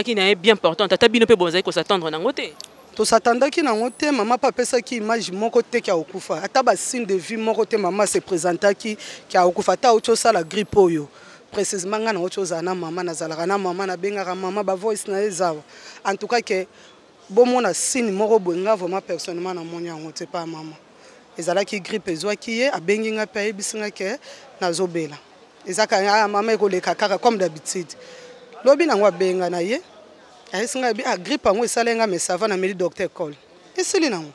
Ki na ye bien portant ata bino mpe bozali kosatendre nango te. Tosatandaki nango te. Mama mpe apesaki image moko te ke akokufa, ata basigne de vie moko te. Mama se présentaki ke akokufa, ata auti osala grippe oyo précisement. Ngai nauti ozala na mama, nazalaka na mama, nabengaka mama, bavoice na ye ezawa. En tout cas ke bomona signe moko boye, nga vraiment personnellement namoni yango te. Pa mama ezalaki grippe ezwaki ye, abengi ngai mpe ayebisi ngai ke nazobela. Eza kaka mama, ekoleka kaka comme d'habitude. Lobi nango abenga na ye, ayesi ngai ah, grippe yango esali ngai, mais ça va, nameli docteur col, esili nango.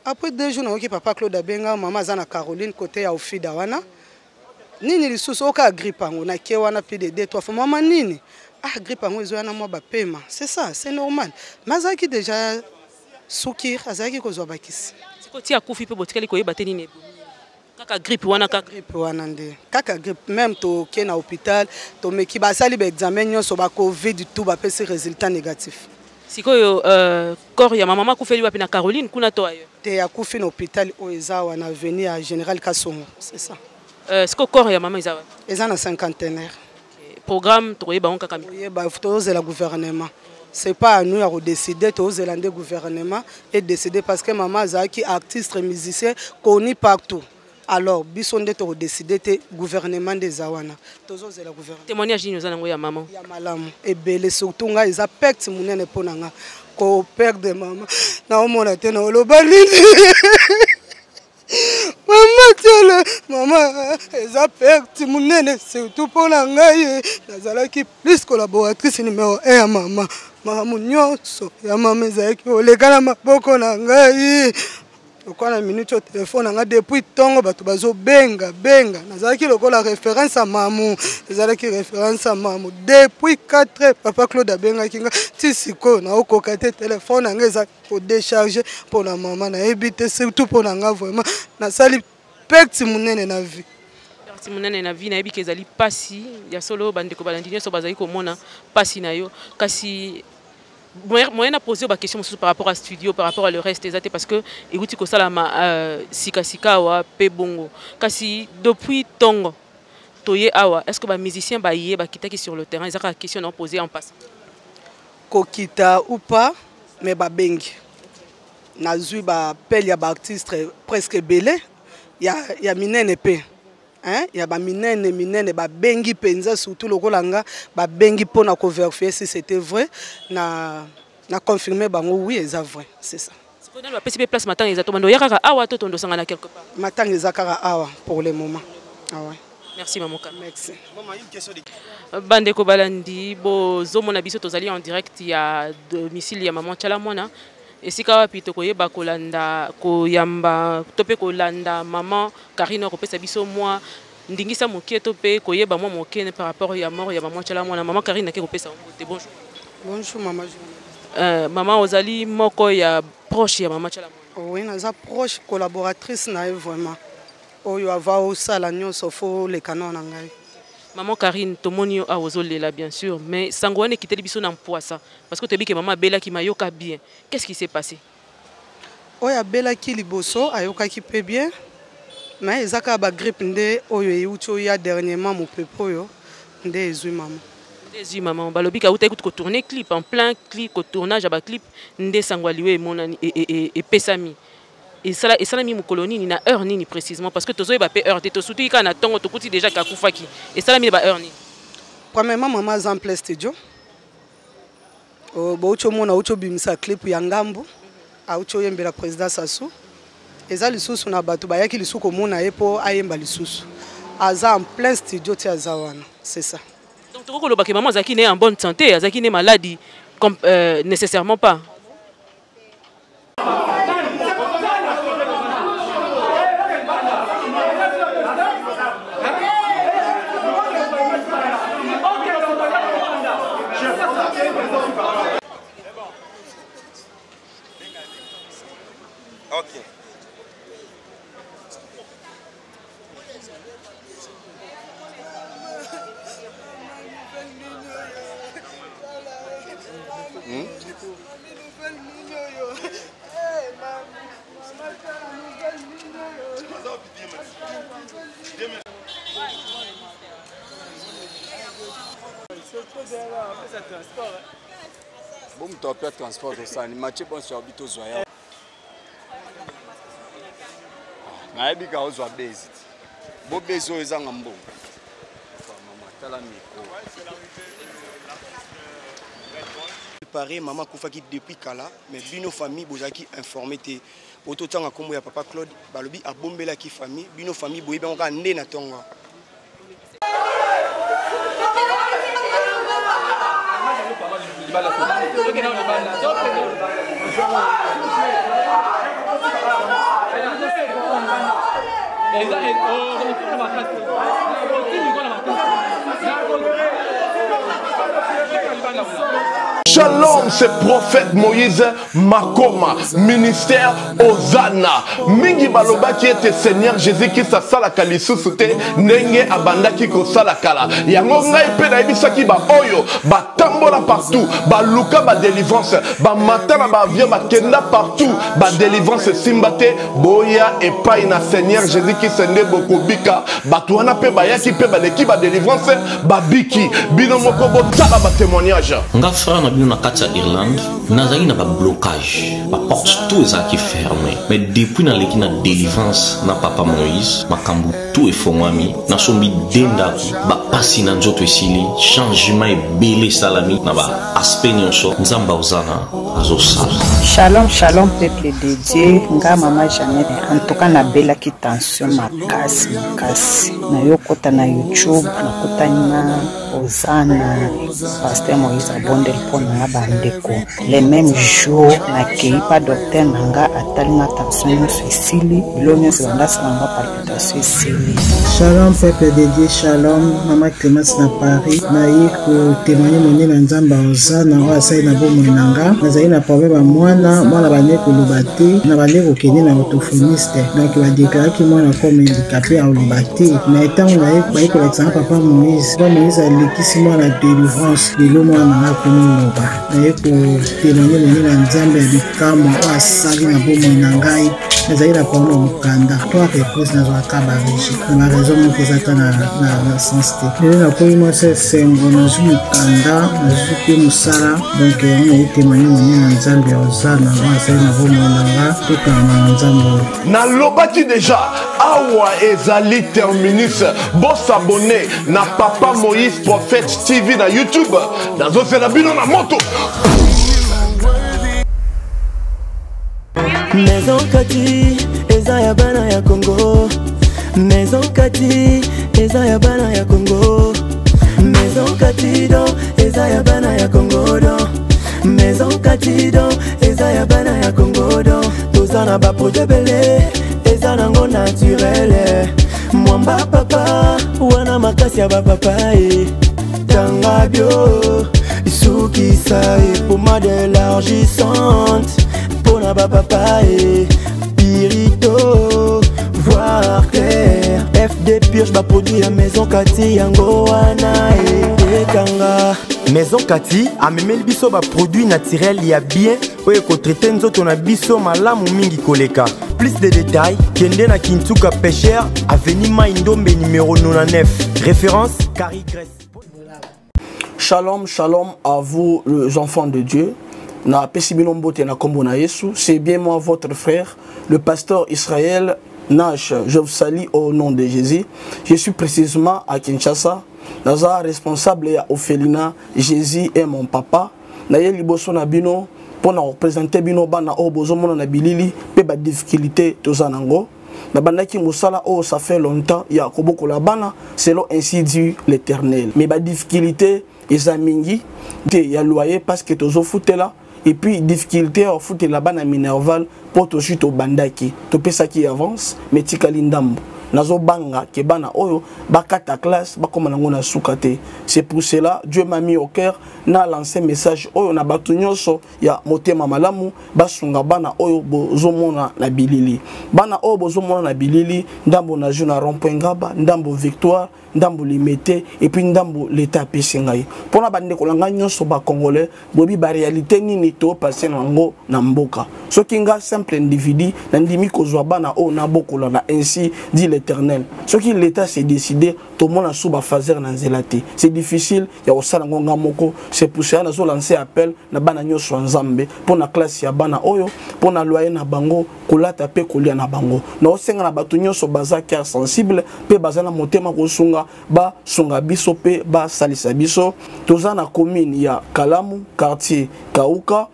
Après 2 jours nayoki papa Claude abenga, mama aza na Caroline, côté ya Ofida wana. Nini lisusu oka grippe yango? Nake wana plus de deux trois fois, mama nini? Ah, grippe yango ezoya na mwa bapema, c'est ça, c'est normal. Mais azalaki déjà sukir, azalaki kozwa bakisi. Sikoyo ti akufi mpe botikali koyeba te nini ebomi? Kaka grippe wana? Kaka grippe wana nde, kaka grippe. Même toke na hôpital, tomeki, basali baexamen nyonso, bacovid tout, bapesi résultat négatif. Sikoyo corps ya mama akufeli wapi? Na Caroline kuna to ailleurs? Te, akufi na hôpital oyo eza awa na avenue ya Général Kasongo, c'est ça. Sikoyo corps ya mama eza wapi? Eza na Cinquantenaire. Okay. Programme tokoyeba yango kaka? Oyeba, tozozela gouvernement. C'est pas à nous ya kodécider, tozozela nde gouvernement edécider, parce que mama azalaki artiste musicien connu partout. Alors biso nde tokodécider te, gouvernement nde eza wana, tozozela gouvernement. Témoignage nini oza nango ya mama? Ya malamu ebele. Surtout ngai, eza perte monene mpo na nga koperdre mama. Naomona te naoloba nini. Mama tiele, mama eza perte monene, surtout mpo na ngai. Nazalaki plus collaboratrice numéro 1 ya mama. Makambo nyonso ya mama ezalaki koleka na maboko na ngai. Lokola na minute oyo, telefone na ngai depuis ntongo bato bazobenga benga. Nazalaki lokola référence ya mamu, ezalaki référence ya mamu. Depuis 4 heures papa Claude abengaki nga, ti sikoyo naokoka te. Telefone na ngai eza kodécharge mpo na mama, nayebi te. Surtout mpo na nga, vraiment nasali perte monene na vie. Perte monene na vie, nayebi ke ezali mpasi ya solo. Bandeko balandi nyonso bazali komona mpasi na yo, kasi moyen na poser baquestion mosusu par rapport à studio, par rapport à le reste, eza te, parce que euti kosalama sikasika awa mpe bongo. Kasi depuis ntongo toye awa, est ce que bamusicien baye bakitaki sur le terrain? Eza kaka question na poser en passant. Kokita ou pas, mais babengi, nazwi baappel ya baartiste presque ebele ya minene mpe, hein, ya baminene minene babengi mpenza. Surtout lokola nga, babengi mpona kovérifier si c'était vrai. Na confirme bango, oui, eza vrai, c'est ça. Sikoyo nani bapesi mpe place? Matanga eza to bando oya kaka awa to tondosanga na quelque part? Matanga eza kaka awa pour le moment, ah ouais. Merci, mama Kami. Merci. Bandeko balandi, bozomona biso tozali en direct ya domicile ya mama Tshala Mwana, esika wapi tokoyeba kolanda, koyamba to mpe kolanda mama Karine akopesa biso mwa ndingisa moke to mpe koyeba mwa moke par rapport ya mort ya mama Tshala Mwana. Mama Karine, ake kopesa yango te. Bonjour. Bonjour, mama journaliste. Mama, ozali moko ya proche ya mama Tshala Mwana? Oui, naza proche collaboratrice na ye vraiment. Oyo ava osala nyonso, fo oleka nao na ngai. Maman Karine, tomoni yo awa ozolela, bien sûr, mais sango wana ekiteli biso na mpwasa, parce que toyebi ke mama abelaki, mayoka bien. Qu'est-ce qui s'est passé? Oyo abelaki liboso, ayokaki mpe bien, mais eza kaka bagrippe nde oyo euti oya dernièrement, mopepe oyo nde ezwi mama. Nde ezwi mama. Balobi ke autaki kutu kotourne clip, en plein clip, kotournage ya baclip nde sango ya liwa emonani, epesami. Esalami mokolo nini, na heure nini précisément? Parce que tozoyeba mpe heure te. Tosutuki kaka na ntongo, tokuti déjà ke akufaki. Esalami na ba heure nini? Premièrement, mama aza en plein studio. Bouti omona, auti obimisa clip ya ngambu, auti oyembela président Sasu. Eza lisusu na bato bayaki lisusu komona ye mpo ayemba lisusu. Aza en plein studio ti aza wana, c'est ça. Donc tokoki koloba ke mama azalaki ne en bonne santé, azalaki ne maladie comme, nécessairement pas? Ok. Bo moto apia transport osani Mathieu bonso abi tozwa ya. Nayebi ka ozwa bezi. Bo bezi oyo ezanga mbongo. Mama tala micro. Préparé mama akufaki depuis kala mais bino famille bozalaki informé te ototanga nkombo ya papa Claude balobi abombelaki famille bino famille boyebi yango kaka nde na ntongo. Shalom, c'est prophète Moïse Makoma, ministère Hosanna. Mingi balobaki ete Seigneur Jésus-Christ asalaka lisusu te ndenge abandaki kosala kala. Yango ngai mpe nayebisaki ba oyo batambola partout, baluka ba délivrance, bamata na ba avion, bakenda partout, ba délivrance esimba te, boya epai na Seigneur Jésus-Christ nde bokobika. Bato wana mpe bayaki mpe baleki ba délivrance, babiki. Bino moko botala ba témoignage. Nga frère na bino na kati ya Irlande nazalaki na ba blocage ba porte tout ezalaki ferme mais depuis naleki na délivrance na papa Moïse makambo tout efongwami nasombi de ndako bapasi na nzoto esili changement ebele esalami na ba aspect nyonso Nzambe ozana azosala. Shalom shalom peuple de Dieu nga mama Jeannette en tout cas nabelaki tension makasi makasi nayokota na YouTube nakutani na Hosanna pasteur Moïse abondeli mpo na nga bandeko le même jour nakei pa docteur na nga atali nga tension nyonso esili bilo nyonso banda asala nga palpitation esili. Shalom peuple de Dieu, shalom mama Clemence na Paris. Naye kotémoigne monene na Nzambe ya Hosanna oyo asali na bomoi na nga. Nazali na problème ya mwana, mwana bande koloba te, na bande kokende na orthophoniste. Donc badeklaraki mwana comme handicapé aloba te. Mais ntango naye baye kolakisa nga papa Moïse, papa Moïse alekisi mwana délivrance, lelo mwana na nga akomi loba. Naye kotémoigne monene na Nzambe ya bikamwa oyo asali na bomoi na ngai. Nazali na problème ya mokanda trois reprises nazwaka barejet na baraison moko eza ata na sens te. Lelo nakomi mwasi esengo, nazwi mokanda, nazwi mpe mosala. Donc yango naye témoigne monene na Nzambe ya Hosanna oyo asali na bomoi na nga. Tokanga na Nzambe oyo. Nalobaki deja awa ezali terminus. Bosabone na Papa Moïse Prophète TV na YouTube. Nazozela bino na moto. Maison Kati eza ya bana ya Congo. Maison Kati eza ya bana ya Congo. Maison Kati do eza ya bana ya Congo do. Maison Kati do eza ya bana ya Congo do. Toza na ba produit ebele eza nango naturel. Mwamba papa wana makasi ya ba papa e. Tanga bio sukisa e pomade élargissante mpona ba papa e. Pirito voir clair FD purge ba produit ya Maison Kati yango wana e ekanga. Maison Kati amemeli biso ba produit naturel ya bien oyo ekotraite nzoto na biso malamu mingi koleka. Plus de détails, kende na Kintuka Pêcheur, avenue Mai Ndombe numéro 99. Référence Carrie Grèce. Shalom, shalom à vous les enfants de Dieu. Na pesi bino mbote na kombo na Yesu. C'est bien moi votre frère, le pasteur Israël Nash. Je vous salue au nom de Jésus. Je suis précisément à Kinshasa. Naza responsable ya Ophelina. Jésus est mon papa. Na ye liboso na bino pour na représenter bino bana oyo bozomona na bilili pe ba difficulté toza nango. Na bandaki mosala oyo ça fait longtemps ya kobokola bana selon ainsi dit l'Éternel. Mais ba difficulté eza mingi te ya loyer parce que tozofutela et puis difficulté ya kofutela bana minerval po tozwi tobandaki topesaki avance mais tikali ndambo. Nazobanga ke bana oyo bakata classe bakoma nango na suka te. C'est pour cela Dieu m'a mis au cœur na lancer message oyo na bato nyonso ya motema malamu basunga bana oyo bozomona na bilili. Bana oyo bozomona na bilili ndambo na jeu na rond-point Ngaba, ndambo Victoire, ndambo Limete et puis ndambo l'État apesi ngai. Mpona bandeko na ngai nyonso ba Congolais boyebi ba réalité nini to passer nango na mboka. Soki nga simple individu nandimi kozwa bana oyo nabokola na ainsi dit l'Éternel. l'Éternel. Soki l'État s'est décidé, tomona sous ba phaser na nzela te. C'est difficile ya kosala ngo nga moko. C'est pour cela nazo lancer appel na bana nyonso ya Nzambe mpo na classe ya bana oyo, mpo na loyer na bango, kolata mpe kolia na bango. Naosenga na bato nyonso baza cœur sensible mpe baza na motema kosunga, basunga biso mpe basalisa biso. Toza na commune ya Kalamu, quartier Kauka,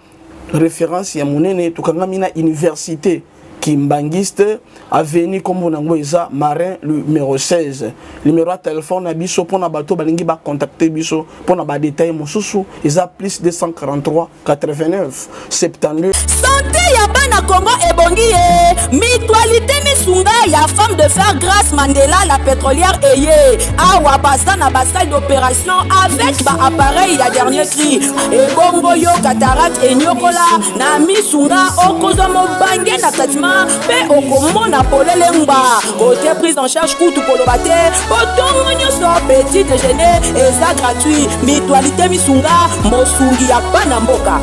référence ya monene. Tokangami na université Kimbanguiste, avenue kombo nango eza Marin numéro 16. Numéro ya téléphone na biso mpona bato balingi bacontacte biso mpona badetail mosusu eza plus 243 89 72. Santé ya bana Congo ebongi ye. Mutualité Misunga ya femme de fer Grace Mandela la pétrolière eye awa baza na basalle d'opération avec ba appareil ya dernier cri. Ebongo yo cataracte enyokola na Misunga, okozwa mobange na traitement mpe okomona polele ngba. Kote prise en charge kutu koloba te, po ntongo nyonso petit déjeuner eza gratuit. Mutualité Misunga, mosungi ya bana mboka.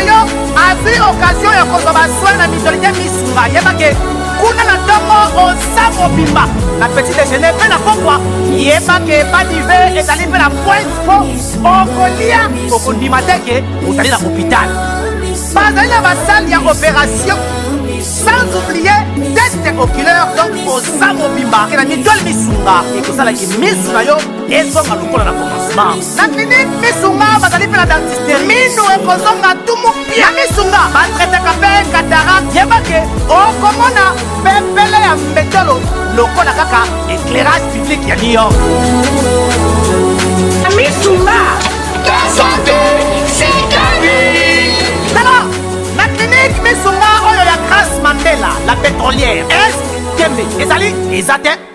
Yo azwi occasion ya kozwa basoin na Mutualité Misunga, yebake kuna na ntongo oza mobimba na petit déjeuner mpe na pokwa, yebake badive ezali mpe na pointe, mpo okolia okondima te ke ozali na hôpital. Bazali na basale ya opération, sans oublier test oculaire. Donc oza mobimba ke na Mutuelle Misunga, ekosalaki misu na yo ezonga lokola na commencement. Na clinique Misunga bazali mpe na dentiste, minu ekozonga tumu pia. Na Misunga batraitaka mpe cataracte, yebake okomona pepele ya mbetolo lokola kaka éclairage public ya New York. Misunga, santé, c'est la vie. Tala na clinique Misunga oyo ya Grâce Mandela la pétrolière, est tembe ezali eza te.